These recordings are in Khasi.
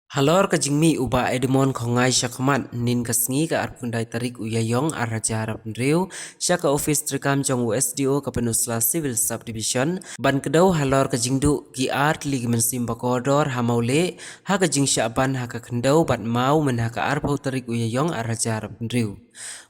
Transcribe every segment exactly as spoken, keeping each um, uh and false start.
Halor ka jingmih u Bah Edmond Khongngai shakhmat, hynnin ka sngi ka arphew khyndai tarik u Ïaïong arhajar arphew hynriew, sha ka office treikam jong u S D O ka Pynursla Civil Subdivision, ban kdew halor ka jingduh ki ar tylli ki mynsiem ba kordor ha Mawleh, ha ka jingshah ban ha ka khyndew bad maw myn ha ka arphew tarik u Ïaïong arhajar arphew hynriew.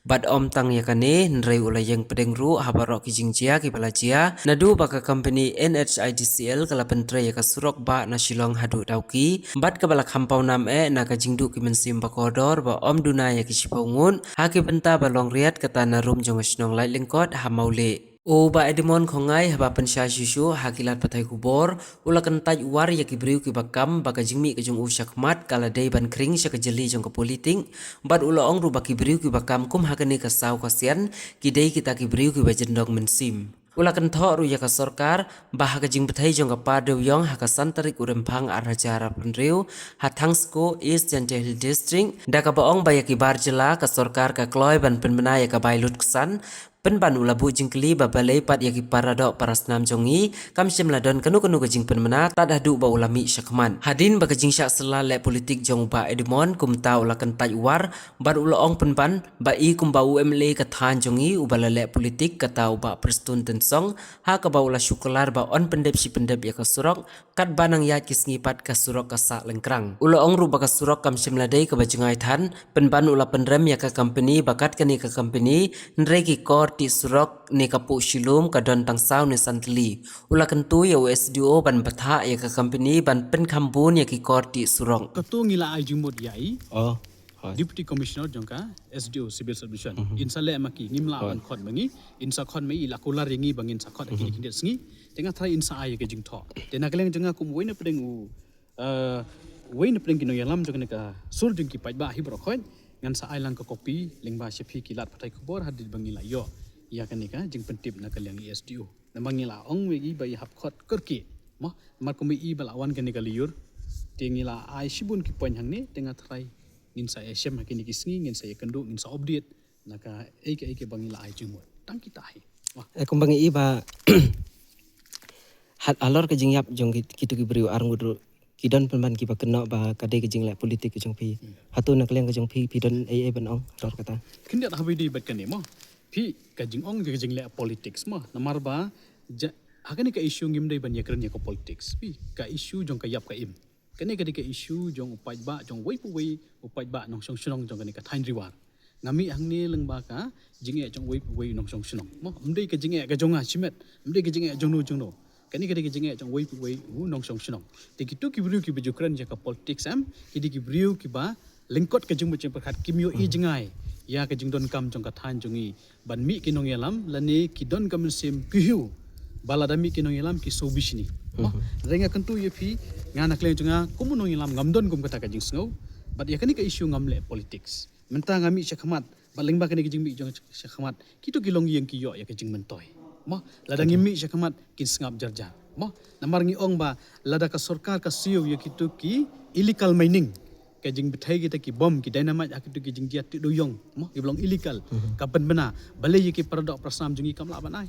Bad ym tang ïa kane, hynrei u la ïeng pdeng ruh ha baroh ki jingjia kiba la jia, naduh ba ka company N H I D C L ka la pyntrei ïa ka surok bah na Shillong haduh Dawki, bad kaba la kham paw nam eh na ka jingduh ki mynsiem ba kordor ba ym duna ïa ki shiphew ngut, ha ki bynta ba long riat kata na rum jong ka shnong Laitlyngkot ha Mawleh. U Bah Edmond Khongngai haba pynshai shuh shuh ha ki lad pathai khubor, u la kyntait war ïa ki briew kiba kam ba ka jingmih ka jong u shakhmat ka la dei ban khring sha ka jylli jong ka politik, bad u la ong ruh ba ki briew kiba kam kum ha kane ka saw ka sian, ki dei kita ki briew kiba jyndong mynsiem. U la kynthoh ruh ïa ka sorkar ba ha ka jingbthei jong ka par dewïong ha ka san tarik u Rymphang arhajar arphew hynriew, ha Thangsko, East Jaintia Hills District, da kaba ong ba ïa ki bar jylla ka sorkar ka kloi ban pynbna ïa ka bai lutksan, pynban u la buh jingkylli ba balei pat ïa ki paradoh parasnam jong ngi kam shym la don kano kano ka jingpynbna tad haduh ba u la mih shakhmat. Hadien ba ka jingshah sla leh politik jong u Bah Edmond, kumta u la kyntait war, bad u la ong pynban ba i kumba u M L A ka thaiñ jong ngi uba la leh politik, kata u Bah Prestone Tynsong, ha kaba u la shu kular ba yn pyndep shi pyndep ïa ka surok, katba nang ïaid ki sngi pat ka surok ka sah lyngkrang. U la ong ruh ba ka surok kam shym la dei kaba jngai than, pynban u la pynrem ïa ka company ba kat kane ka company, hynrei ki kor tih surok ne ka puh shilum ka don tang saw ne san tylli. U la kyntu ïa u S D O ban bthah ïa ka company ban pynkham bun ïa ki kor tih surok. Katu ngi la ai jingmut ïa i, Oh, hooid. Deputy Commissioner jong ka S D O Civil Subdivision. Mhm. In sa leh ma ki, ngim lah Hooid. ban khot ma ngi, in sa khot ma i, i la kular ïa ngi ba ngin sa khot ha kine Mhm. ki khyndiat sngi. Te nga tharai in sa ai ïa ka jingthoh. Te na ka liang jong nga kum uwei na pdeng u, eh, uwei na pdeng ki nongïalam jong kane ka sur jong ki paidbah hi baroh khoit, ngan sa ai lang ka copy lyngba sha phi ki lad pathai khubor hadien ba ngi la ïoh ïa kane ka jingpyntip na ka liang i S D O. Namar ngi la ong ïa i ba i hap khot kyrkieh. Mo, namar kum i ba la wan kane ka lyiur. Te ngi la ai shibun ki point hangne, te nga tharai ngin sa ïashem ha kine ki sngi, ngin sa ïakynduh, ngin sa update na kaei kaei kaba ngi la ai jingmut. Tang kita hi. Mo. Eh, kumba ngi i ba hat halor ka jingïap jong ki, kito ki briew ar ngut ruh ki don pynban kiba kynnoh ba ka dei ka jingleh politik ka jong phi. Hmm. Hato na ka liang ka jong phi, phi don ei ei ban ong halor kata? Khyndiat haba ïadei bad kane mo. Phi ka jingong ka jingleh politics mo. Namar ba ja-, ha kane ka issue ngim dei ban ïakren ïa ka politics. Phi ka issue jong ka ïap ka im. Kane ka dei ka issue jong u paidbah, jong uwei pa uwei u paidbah nongshong shnong jong kane ka thaiñ Ri War. Nga mih hangne lyngba ka jingeh jong uwei pa uwei u nongshong shnong. Mo, ym dei ka jingeh ka jong nga shimet, ym dei ka jingeh jong no jong no. Kane ka dei ka jingeh jong uwei pa uwei u nongshong shnong. Te kito ki briew kiba ju kren ïa ka politics em, ki dei ki briew kiba lyngkot ka jingmut jingpyrkhat, kim ïohi Hmm. jngai ïa ka jingdonkam jong ka thaiñ jong ngi ban mih ki nongïalam lane ki don ka mynsiem kyiuhiew ba lada mih ki nongïalam ki sngewbha shini. Mo, Mhm. hynrei nga kyntu ïa phi, nga na ka liang jong nga kum u nongïalam ngam don kum kata ka jingsngew, bad ïa kane ka issue ngam leh politics. Mynta nga mih shakhmat, bad lyngba kane ka jingmih jong shakhmat, kito ki longïing ki ïoh ïa ka jingmyntoi. Mo, lada ngi mih shakhmat kin sngap jar jar. Mo, namar ngi ong ba lada ka sorkar ka siew ïa kito ki illegal mining, ka jingbthei kita ki bom, ki dynamite ha kito ki jingjia tih dewïong. Mo, kiba long illegal. Mhm. Ka pynbna, balei ïa ki paradoh parasnam jong ngi kam lah ban ai?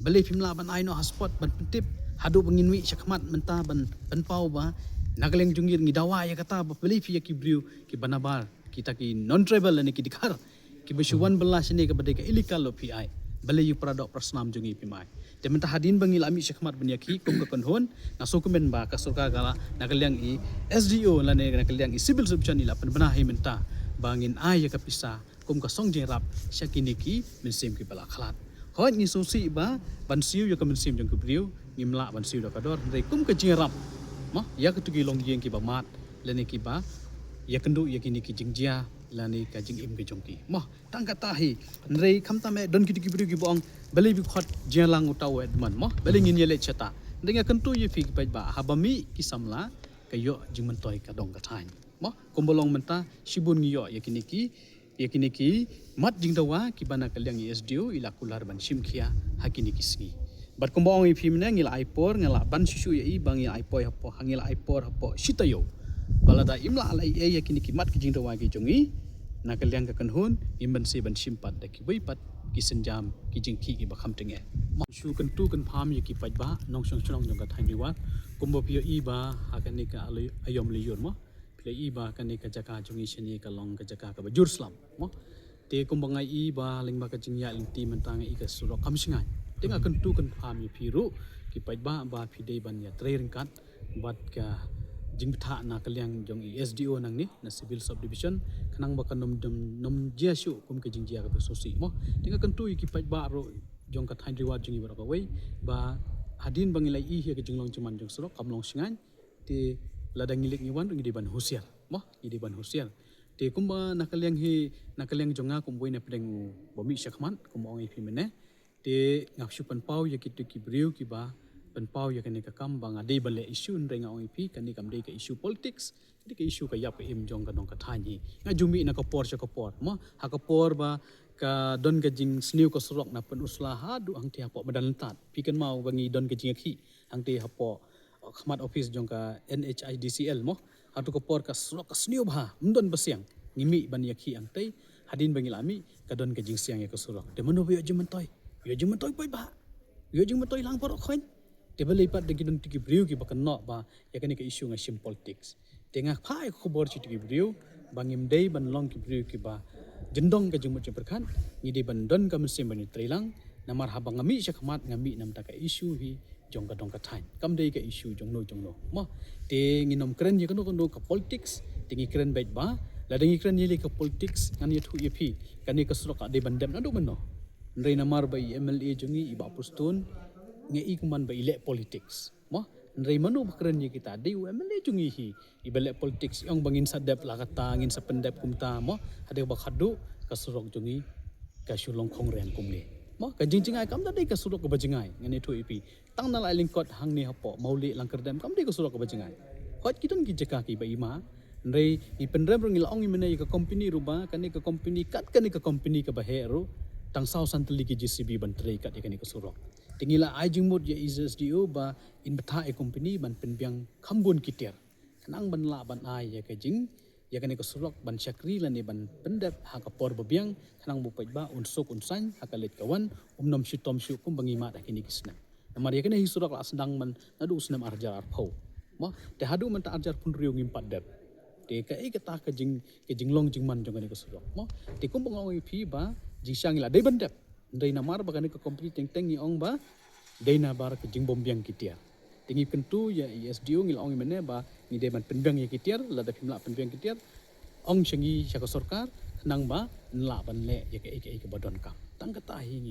Balei phim lah ban ai noh ha spot ban pyntip haduh ba ngin mih shakhmat mynta ban pynpaw ba na ka liang jong ngi ngi dawa ïa kata, ba balei phi ïa ki briew kiba nabar, kita ki non tribal lane ki dkhar, kiba shu wan bylla shane kaba dei ka illegal lo phi ai. Balei ïa u paradoh parasnam jong ngi phim ai? Te mynta hadien ba ngi la mih shakhmat ban ïakhih kum ka kynhun, nga sngewkmen ba ka sorkar ka la, na ka liang i S D O lane na ka liang i Civil Subdivision i la pynbna hi mynta ba ngin ai ïa ka pisa kum ka song jingïarap sha kine ki mynsiem kiba la khlad. Hooid, ngi sngewsih ba ban siew ïa ka mynsiem jong ki briew ngim lah ban siew da ka dor, hynrei kum ka jingïarap, mo, ïa kito ki longïing kiba mad lane kiba ïakynduh ïa kine ki jingjia lane ka jingim ka jong ki. Mo, tang kata hi, hynrei khamtam eh don kito ki briew kiba ong, balei phi khot jingïalang uta u Edmond mo, balei ngin ïaleit shata? Hynrei nga kyntu ïa phi ki paidbah, haba mih ki samla ka ïoh jingmyntoi ka dong ka thaiñ. Mo, kumba long mynta shibun ngi ïoh ïa kine ki, ïa kine ki mat jingdawa kiba na ka liang i S D O i la kular ban shim khia ha kine ki sngi. Bad kumba ong ïa phi mynne ngi la ai por, ngi la ban shuh shuh ïa i ba ngi la ai por hapoh, ngi la ai por hapoh shi taïew. Ba lada im lah leh ei ei ïa kine ki mat ki jingdawa ki jong i, na ka liang ka kynhun ngim banse ban shim pat da kiwei pat ki sienjam ki jingkhih kiba kham tyngeh. Mo, shu kyntu kynpham ïa ki paidbah nongshong shnong jong ka thaiñ Ri War, kumba phi ïohi ba ha kane ka aloi-, aïom lyiur mo, Lei ba kane ka jaka jong ngi shane ka long ka jaka kaba jur slap mo. Te kumba nga i ba lyngba ka jingïaid lynti mynta nga i ka surok kam shngaiñ. Te nga kyntu kynpham ïa phi ruh ki paidbah ba phi dei ban ïatrei ryngkat bad ka jingbthah na ka liang jong i S D O nangne na Civil Subdivision khnang ba kan ym, ym, ym jia shuh kum ka jingjia kaba sngewsih mo. Te nga kyntu ïa ki paidbah ruh jong ka thaiñ Ri Wad jong ngi baroh kawei ba hadien ba ngi la i ïa ka jinglong jingman jong surok kam long shngaiñ. Te lada ngi leit ngi wan ruh ngi dei ban husiar mo, ngi dei ban husiar. Te kumba na ka liang hi, na ka liang jong nga kum uwei na pdeng u ba mih shakhmat kumba ong ïa phi mynne. Te nga shu pynpaw ïa kito ki briew kiba pynpaw ïa kane ka kam ba nga dei ban leh issue, hynrei nga ong ïa phi kane kam dei ka issue politics, ka dei ka issue ka ïap ka im jong ka dong ka thaiñ hi. Nga ju mih na ka por sha ka por mo, ha ka por ba ka don ka jingsniew ka surok na Pynursla haduh hangtei hapoh Madanlyntat. Phi kynmaw ba ngi don ka jingïakhih hangtei hapoh khmat office jong ka N H I D C L mo. Hato ka por ka surok ka sniew bha, ym don ba siang. Ngi mih ban ïakhih hangtei, hadien ba ngi la mih ka don ka jingsiang ïa ka surok. Te mano ba ïoh jingmyntoi? Ïoh jingmyntoi paidbah. Ïoh jingmyntoi lang baroh khoiñ. Te balei pat da ki don kito ki briew kiba kynnoh ba ïa kane ka issue nga shim politics. Te nga phah ïa ka khubor sha kito ki briew ba ngim dei ban long ki briew kiba jyndong ka jingmut jingpyrkhat, ngi dei ban don ka mynsiem ban ïatreilang. Namar haba nga mih shakhmat nga mih namar ka issue hi jong ka dong ka thaiñ. Kam dei ka issue jongno jongno mo. Te ngin ym kren ïa kano kano ka politics, te ngi kren beit ba lada ngi kren ïa ka politics ngan ïathuh ïa phi kane ka surok ka dei ban dep naduh mynno. Hynrei namar ba i M L A jong ngi i Bah Prestone nga i kumban ba i leh politics mo. Hynrei mano ba kren ïa kita? Dei u M L A jong ngi hi iba leh politics, i ong ba ngin sa dep la kata, ngin sa pyndep kumta mo. Hadei ba khadduh ka surok jong ngi ka shu long khongriang kumne mo. Ka jingjngai kam da dei ka surok kaba jngai, ngan ïathuh ïa phi. Tang na la lyngkot hangne hapoh Mawlieh Langkyrdem kam dei ka surok kaba jngai. Hooid ki don ki jaka kiba i ma. Hynrei ngi pynrem ruh, ngi la ong ïa mynne ïa ka company ruh ba kane ka company, kat kane ka company kaba heh ruh, tang saw san tylli ki J C B ban trei kat ïa kane ka surok. Te ngi la ai jingmut ïa i S D O ba in bthah ïa company ban pynbiang kham bun ki tiar khnang ban lah ban ai ïa ka jing, ïa kane ka surok ban shakri lane ban pyndep ha ka por ba biang khnang ba u paidbah un suk un saiñ ha ka leit ka wan, um nym shitom shuh kumba ngi mad ha kine ki snem. Namar ïa kane hi surok la sdang man naduh u snem ar hajar arphew mo. Te haduh mynta ar hajar phew hynriew ngim pat dep. Te kaei kata ka jing, ka jinglong jingman jong kane ka surok mo. Te kumba nga ong ïa phi ba jingshisha ngi la dei ban dep, hynrei namar ba kane ka company teng teng ngi ong ba dei namar ka jingbymbiang ki tiar. Te ngi kyntu ïa i S D O, ngi la ong ïa mynne ba ngi dei ban pynbiang ïa ki tiar, lada phim lah pynbiang ki tiar, ong sha ngi, sha ka sorkar, khnang ba yn lah ban leh ïa kaei kaei kaba donkam. Tang kata hi ngi